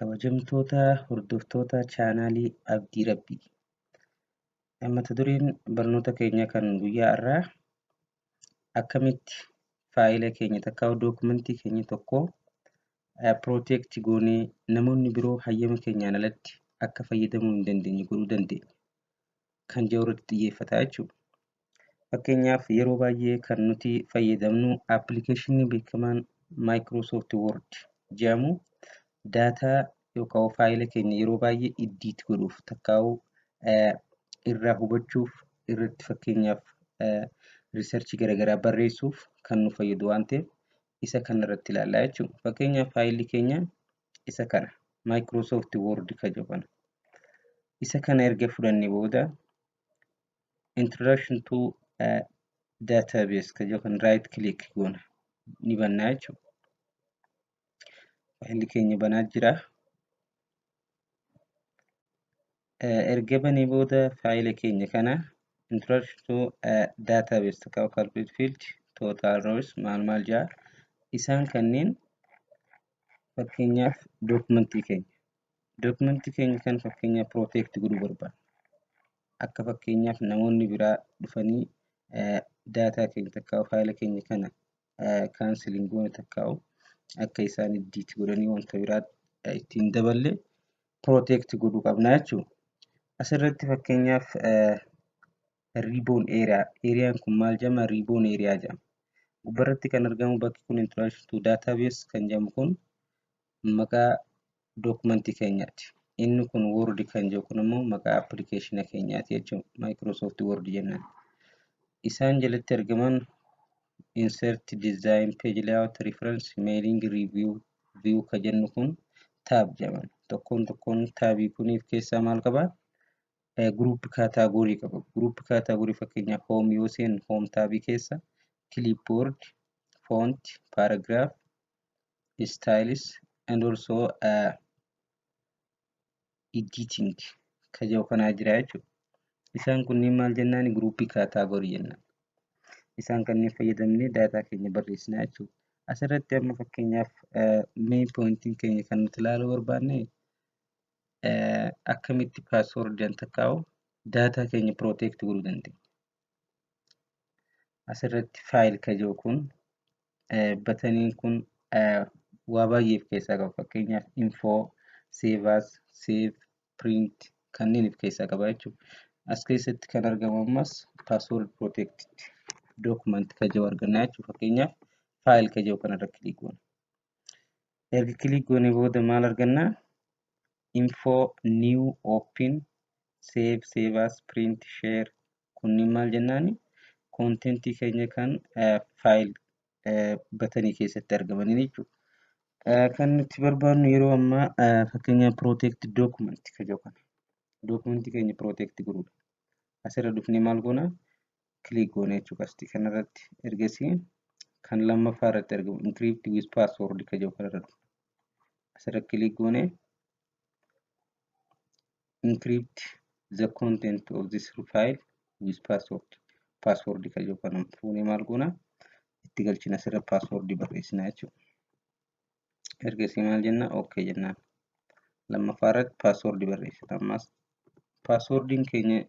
Kabajamtoota hordoftoota chaanaalii Abdii Rabbii. Mata dureen barnoota keenyaa kan guyyaa har'aa akkamitti faayila keenya takka dookumentii keenya tokko protect goonee namoonni biroo hayyama keenyaan alatti akka fayyadamuu hin dandeenye godhuu dandeenya kan jedhu irratti xiyyeeffata jechuudha. Fakkeenyaaf, yeroo baay'ee kan nuti fayyadamnu appilikeeshinii beekamaan Microsoft Word jedhamu daataa yookaan faayila keenya yeroo baay'ee edit godhuuf, takkaa'uu irraa hubachuuf, irratti fakkeenyaaf researchii garaagaraa barreessuuf kan nu fayyadu waan ta'eef isa kana irratti ilaallaa jechuudha. Fakkeenyaaf, faayilli keenya isa kana Microsoft Word kan jedhu kana. Isa kana erga fudhannee booda "Introduction to database" kan jedhu kan right click goona, ni bannaa jechuudha. Faayilli keenya banaa jira. Erga banee booda faayila keenya kana "Introduction to database" takka calculate field, total rows, maal maal jedha. Isaan kanneen fakkeenyaaf dookumentii keenya kan fakkeenyaaf protect godhuu barbaanna. Akka fakkeenyaaf namoonni biraa dhufanii daataa keenya takka faayila keenya kana cancel hin goone, takkaa'u akka isaan edit godhanii wanta biraa ittiin daballe protect godhuu qabna jechuudha. Asirratti fakkeenyaaf ribbon area, areaan kun maal jedhama? Ribbon area jedhama. Gubbarratti kan argamu bakki kun "Introduction to database" kan jedhamu kun maqaa dookumentii keenyaati. Inni kun Word kan jedhu kun immoo maqaa appilikeeshina keenyaati jechuudha. Microsoft Word jennaan. Isaan jalatti argaman insert, design, page layout, reference, mailing, review, view kan jennu kun tab jedhaman. Tokkoon tokkoon tabii kuniif keessaa maal qabaa? Group category qaba. Group category fakkeenyaaf home yoo seenu, home tabii keessa clipboard, font, paragraph, styles and also editing ka jedhu kanaa jira jechuudha. Isaan kunniin maal jennaan? Group category jennaan. Isaan kanneen fayyadamnee daataa keenya barreessina jechuudha. Asirratti amma fakkeenyaaf main pointiin keenya kan nuti ilaaluu barbaanne akkamitti passwordiin takkaa'u daataa keenya protect godhuu dandeenya. Asirratti file ka jedhu kun, buttoniin kun waa baay'ee of keessaa qaba. Fakkeenyaaf info, save as, save, print kanneen of keessaa qaba jechuudha. As keessatti kan argamu ammas password protected document ka jedhu arganna jechuudha. Fakkeenyaaf file ka jedhu kanarra click goona. Erga click goonee booda maal argannaa? Info, new, open, save, save as, print, share kunniin maal jennaani? Contentii keenya kan file buttonii keessatti argamanii jechuudha. Kan nuti barbaannu yeroo ammaa fakkeenyaaf protect document ka jedhu kana. Documentii keenya protect godhuudha. Asirra dhufnee maal goona? Click goona jechuudha qasxii kanarratti. Ergasii kan lammaffaa irratti argamu "encrypt with password" ka jedhu kanarra dhufna. Asirra click goonee "encrypt the content of this file with password". Password ka jedhu kana fuunee maal goona? Itti galchina, asirra password barreessina jechuudha. Ergasii maal jenna? Okay jennaan. Lammaffaa irratti password barreessina. Ammas passwordiin keenya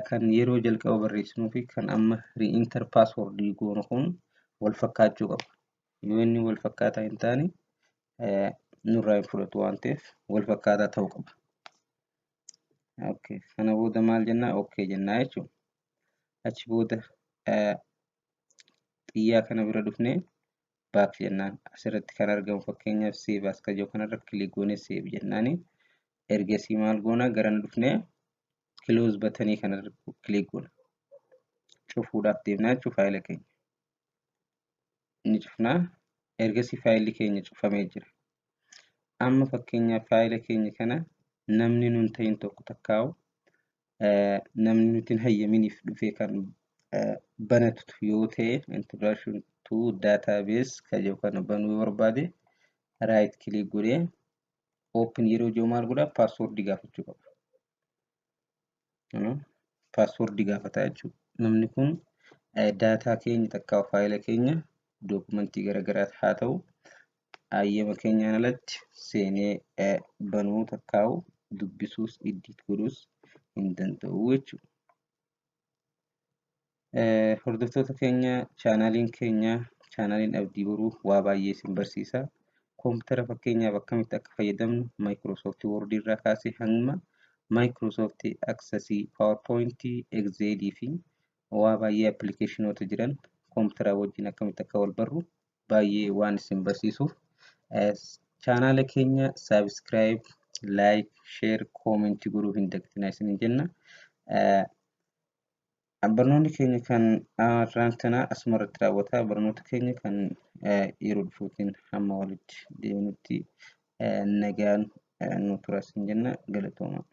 kan yeroo jalqaba barreessinuu fi kan amma re-enter password goonu kun wal fakkaachuu qaba. Yoo inni wal fakkaataa hin taane nurraa hin fudhatu waan ta'eef wal fakkaataa ta'uu qaba. Okay. Kana booda maal jennaa? Okay jennaa jechuudha. Achi booda xiyyaa kana bira dhufnee back jennaan. Asirratti kan argamu fakkeenyaaf save as ka jiru kanarra click goonee save jennaani. Ergasii maal goona? Garana dhufnee close buttonii kanarra click goona. Cufuudhaaf deemnaa jechuudha faayila keenya. Ni cufnaa. Ergasii faayilli keenya cufamee jira. Amma fakkeenyaaf faayila keenya kana namni nun ta'in tokko takkaa'u namni nuti hin hayyaminiif dhufee kan banatu yoo ta'e, "Introduction to database" ka jedhu kana banuu yoo barbaade, right click godhee open yeroo jiru maal godhaa? Passwordii gaafachuu qaba. Passwordii gaafata jechuudha. Namni kun daataa keenya takkaa faayila keenya dookumentii garaagaraa haa ta'u hayyama keenyaan alatti seenee banuu takkaa'u dubbisuus edit godhuus hin danda'u jechuudha. Hordoftoota keenya, chaanaaliin keenya, chaanaaliin Abdii Boruu waa baay'ee isin barsiisa. Koompitara fakkeenyaaf akkamitti akka fayyadamnu Microsoft Word irraa kaasee hamma Microsoft Access, PowerPoint, Excel fi waa baay'ee appilikeeshinoota jiran koompitara wajjin akkamitti akka wal barru baay'ee waan isin barsiisuuf chaanaala keenya subscribe, like, share, comment godhuu hin dagatinaa isiniin jenna. Barnoonni keenya kan har'aan tanaa asuma irratti raawwata. Barnoota keenya kan yeroo dhufuutiin hamma walitti deebinutti nagaan nu tura isin jenna. Galatooma.